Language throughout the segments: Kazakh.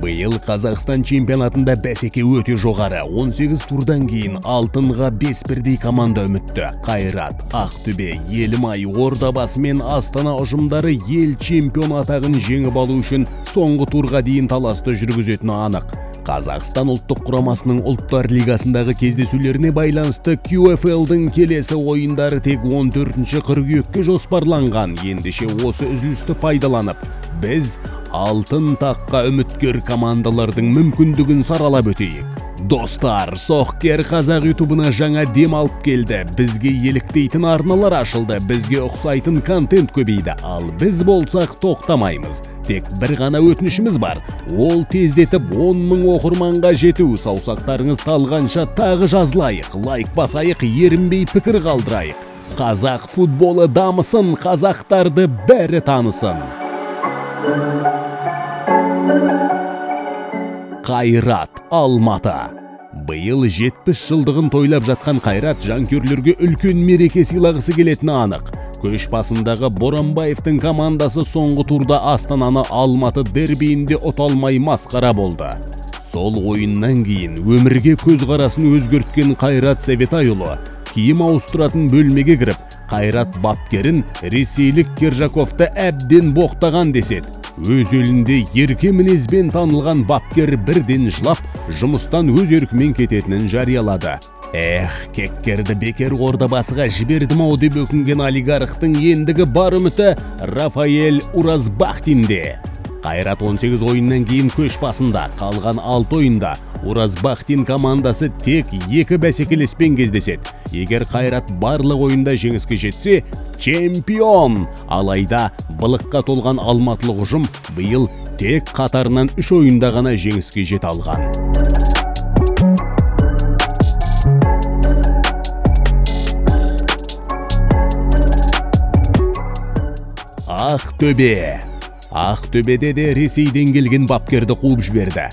Биыл Қазақстан чемпионатында бәсеке өте жоғары. 18 турдан кейін алтынға 5 бірдей команда үмітті. Қайрат, Ақтөбе, Елімай, Ордабасы мен Астана ұжымдары ел чемпионы атағын жеңіп алу үшін соңғы турға дейін таласты жүргізетіні анық. Қазақстан ұлттық құрамасының ұлттар лигасындағы кездесулеріне байланысты QFL-дің келесі ойындары тек 14 қыркүйекке жоспарланған. Ендеше осы үзілісті пайдаланып, біз алтын таққа үміткер командалардың мүмкіндігін саралап өтейік. Достар, Соқкер қазақ ютубына жаңа дем алып келді. Бізге еліктейтін арналар ашылды, бізге ұқсайтын контент көбейді. Ал біз болсақ тоқтамаймыз. Тек бір ғана өтінішіміз бар. Ол тездетіп 10 мың оқырманға жету. Саусақтарыңыз талғанша тағы жазылайық, лайк басайық, ерінбей пікір қалдырайық. Қазақ футболы дамысын, қазақтарды бәрі танысын. Қайрат, Алматы. Биыл 70 жылдығын тойлап жатқан Қайрат жанкүйерлерге үлкен мереке сыйлағысы келетіні анық. Көш басындағы Боранбаевтың командасы соңғы турда Астананы Алматы дербиінде ұта алмай масқара болды. Сол ойыннан кейін өмірге көзқарасын өзгерткен Қайрат Советайұлы киім ауыстыратын бөлмеге кіріп, Қайрат бапкерін ресейлік Кержаковты әбден боқтаған деседі. Өз елінде ерке мінезбен танылған бапкер бірден жылап, жұмыстан өз еркімен кететінін жариялады. Эх, кеккерді бекер Ордабасыға жібердім ау деп өкінген олигархтың ендігі бар үміті Рафаэль Уразбахтинде. Қайрат 18 ойыннан кейін көш басында, қалған 6 ойында Уразбахтин командасы тек екі бәсекелеспен кездеседі. Егер Қайрат барлық ойында жеңіске жетсе, чемпион! Алайда былыққа толған алматылық ұжым биыл тек қатарынан 3 ойында ғана жеңіске жете алған. Ақтөбе. Ақтөбеде де Ресейден келген бапкерді қуып жіберді.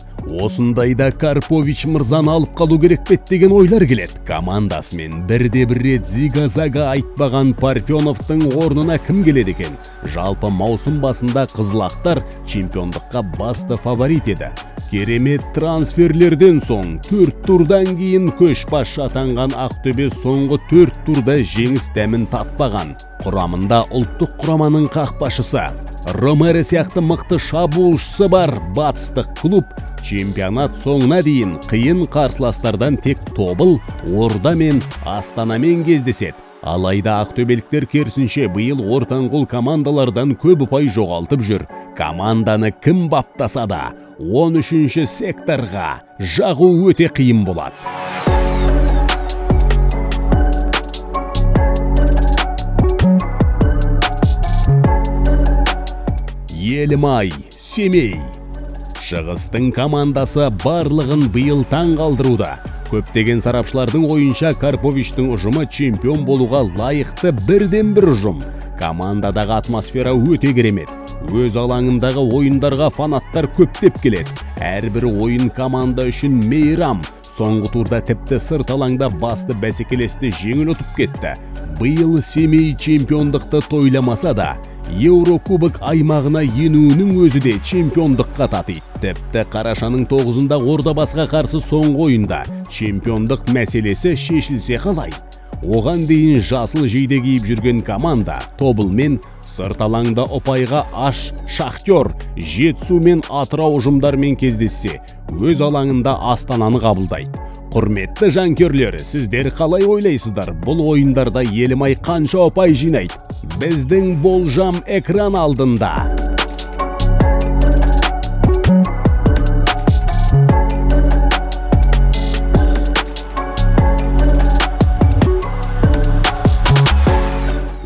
Осындайда Карпович мырзаны алып қалу керек пе деген ойлар келеді. Командасымен бірде бір рет зига-зага айтпаған Парфеновтың орнына кім келеді екен? Жалпы маусым басында қызылақтар чемпиондыққа басты фаворит еді. Керемет трансферлерден соң 4 турдан кейін көшбасшы атанған Ақтөбе соңғы 4 турда жеңіс дәмін татпаған. Құрамында ұлттық құраманың қақпашысы Ромеро сияқты мықты шабуылшысы бар батыстық клуб чемпионат соңына дейін қиын қарсыластардан тек Тобыл, Орда мен Астанамен кездеседі. Алайда ақтөбеліктер керісінше биыл ортаңқол командалардан көп ұпай жоғалтып жүр. Команданы кім баптаса да 13-ші секторға жағу өте қиын болады. Елімай, Семей. Шығыстың командасы барлығын биыл таң қалдыруда. Көптеген сарапшылардың ойынша, Карповичтің ұжымы чемпион болуға лайықты бірден бір ұжым. Командадағы атмосфера өте керемет. Өз алаңындағы ойындарға фанаттар көптеп келеді. Әрбір ойын команда үшін мейрам. Соңғы турда тіпті сырт алаңда басты бәсекелесті жеңіл ұтып кетті. Биыл Семей чемпиондықты тойламаса да, Еурокубок аймағына енуінің өзі де чемпиондыққа татиды. Тіпті қарашаның 9-ында Ордабасыға қарсы соңғы ойында чемпиондық мәселесі шешілсе қалай? Оған дейін жасыл жейде киіп жүрген команда Тобылмен сырт алаңда ұпайға аш Шахтер, Жетісу мен Атырау ұжымдарымен кездессе, өз алаңында Астананы қабылдайды. Құрметті жанкүйерлер, сіздер қалай ойлайсыздар? Бұл ойындарда Елімай қанша ұпай жинайды? Біздің болжам экран алдында.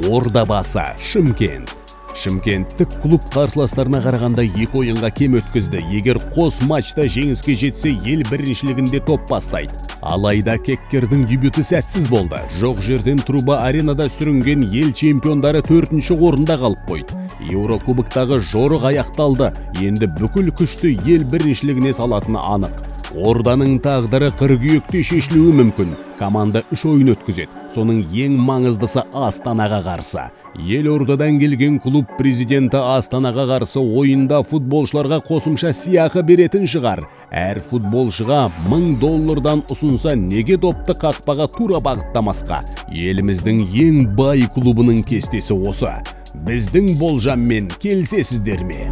Ордабасы, Шымкент. Шымкенттік клуб қарсыластарына қарағанда екі ойынға кем өткізді. Егер қос матчта жеңіске жетсе, ел біріншілігінде топ бастайды. Алайда Кеккердің дебюті сәтсіз болды. Жоқ жерден Труба аренада сүрінген ел чемпиондары төртінші орында қалып қойды. Еурокубоктағы жорық аяқталды. Енді бүкіл күшті ел біріншілігіне салатыны анық. Орданың тағдыры қыркүйекте шешілуі мүмкін. Команда үш ойын өткізеді. Соның ең маңыздысы Астанаға қарсы. Елордадан келген клуб президенті Астанаға қарсы ойында футболшыларға қосымша сыйақы беретін шығар. Әр футболшыға 1000 доллардан ұсынса, неге допты қақпаға тура бағыттамасқа? Еліміздің ең бай клубының кестесі осы. Біздің болжаммен келісесіздер ме?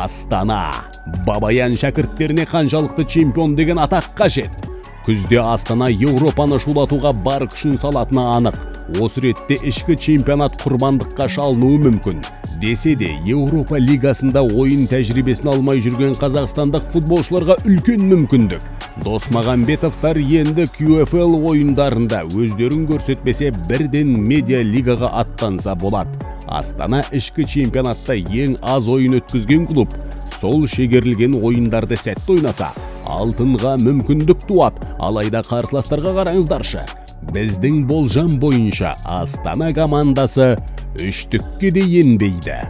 Астана. Бабаян шәкірттеріне қаншалықты чемпион деген атақ қажет? Күзде Астана Еуропаны шулатуға бар күшін салатыны анық. Осы ретте ішкі чемпионат құрбандыққа шалынуы мүмкін. Десе де, Еуропа лигасында ойын тәжірибесін алмай жүрген қазақстандық футболшыларға үлкен мүмкіндік. Досмағамбетовтар енді QFL ойындарында өздерін көрсетпесе, бірден медиа лигаға аттанса болады. Астана ішкі чемпионатта ең аз ойын өткізген клуб. Сол шегерілген ойындарды сәтті ойнаса, алтынға мүмкіндік туады. Алайда қарсыластарға қараңыздаршы. Біздің болжам бойынша, Астана командасы үштікке де енбейді.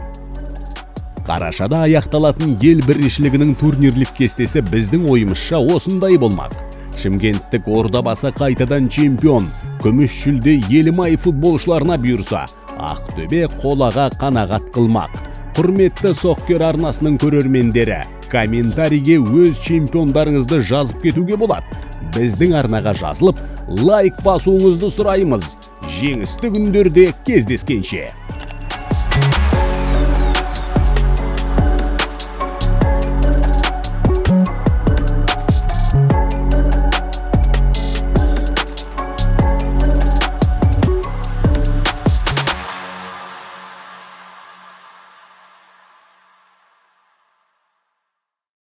Қарашада аяқталатын ел біріншілігінің турнирлік кестесі біздің ойымызша осындай болмақ. Шымкенттік Ордабасы қайтадан чемпион, күміс жүлде Елімай футболшыларына бұйырса, Ақтөбе қолаға қанағат қылмақ. Құрметті Соккер арнасының көрермендері, комментарийге өз чемпиондарыңызды жазып кетуге болады. Біздің арнаға жазылып, лайк басуыңызды сұраймыз. Жеңісті күндерде кездескенше.